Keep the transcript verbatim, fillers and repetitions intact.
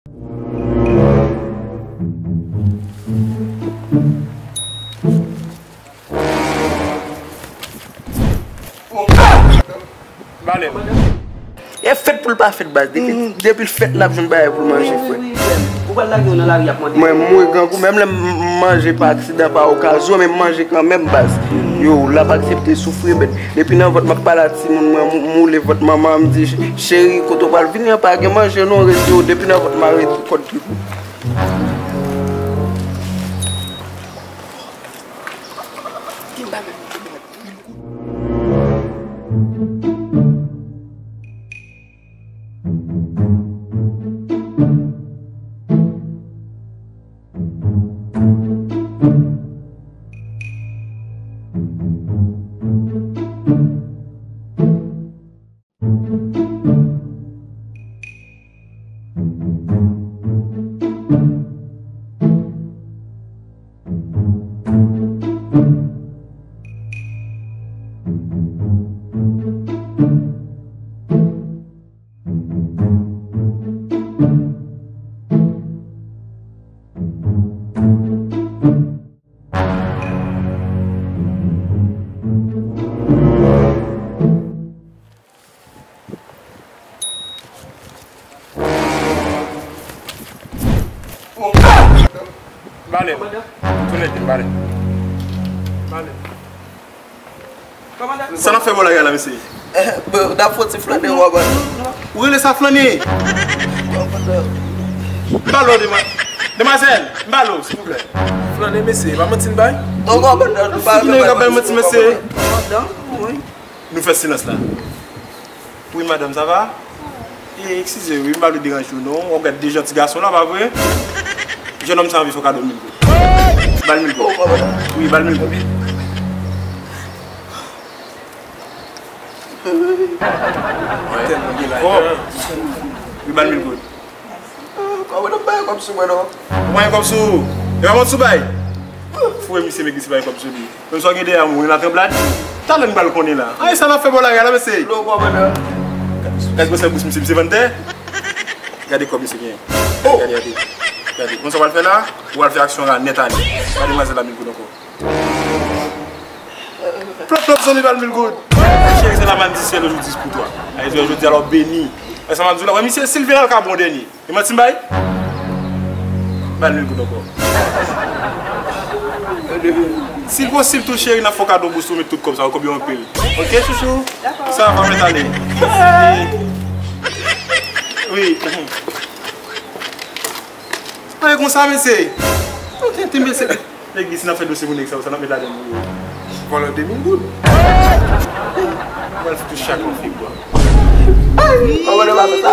Bale. E fèt pou l pa fèt, baz. Depi, depi l fèt, l ap jwenn bagay pou l manje, frè. Ou pral lage yo nan lari ap mande. Mwen mouri grangou, menm lè m manje pa aksidan, pa okazyon, men m manje kanmenm, baz. Yo, l ap aksepte soufri, men depi nan vant m ap pale a timoun mwen, m, m woule vant manman an, m di, cheri, kote w pral vini an, pa gen manje non, rete yo, depi nan vant m a rete kòd pipo. Bale. Tounen di m bale. Bale. Sa n ap fè bò lari a la, mesye? N ap fè yon ti flannen, kòmandan. Ou rele sa flannen? M ba l, dema-, demwazèl, m ba l, silvouplè. Flannen, mesye, pa manti n bay? Non, kòmandan, nou pa fè manti, mesye. Kòmandan, wi. Nou fè silans la. Wi, madanm, sa va? E, eskize, wi, m pa vle deranje w, non. W ap gade de jan ti gason la, pa vre? Jennonm sa anvi fè w kado mil goud. Ba l mil goud. Wi, ba l mil goud. Wi, ba l mil goud. Kòmandan, m pa gen kòb sou mwen, non. Ou pa gen kòb sou ou? E pa mwen sou bay? Foure misye, men misye pa gen kòb sou li. Menm sa w gen dèyè a, ou nan tranblad. Talè m pral konnen la. Ay, sa n ap fè bò lari a la, mesye? Non, kòmandan. Gade gwosè bous misye, misye vann tè. Gade kòb misye genyen. Gade, gade. Gade. Konn sa w pral fè la? Ou pral fè aksyon la nèt ale. Gade demwazèl la mil goud ankò. Plòp, plòp, zanmi, ba l mil goud. Cheri, se la mann di syèl ojodi pou twa. Ay, jodi a, lè w beni. Wè sa m ap di w la? Wè misye, si l vin la, l ka bon dènye. E manti m bay? Ba l mil goud ankò. Si l posib tou, cheri, n ap fè w kado bous ou met tout kòb sa yo, kòb yo anpil. Oke, chouchou? Sa va, mèt ale. Wi. Ay, konsa, mesye. Oke, ti mesye. Nèg di si n ap fè dosye pou nèg sa yo, sa n ap met ladan l pou yo? Vòlè de mil goud. Mwen fouti chak yon fig bwa. Ay, kòmandan pa fè sa.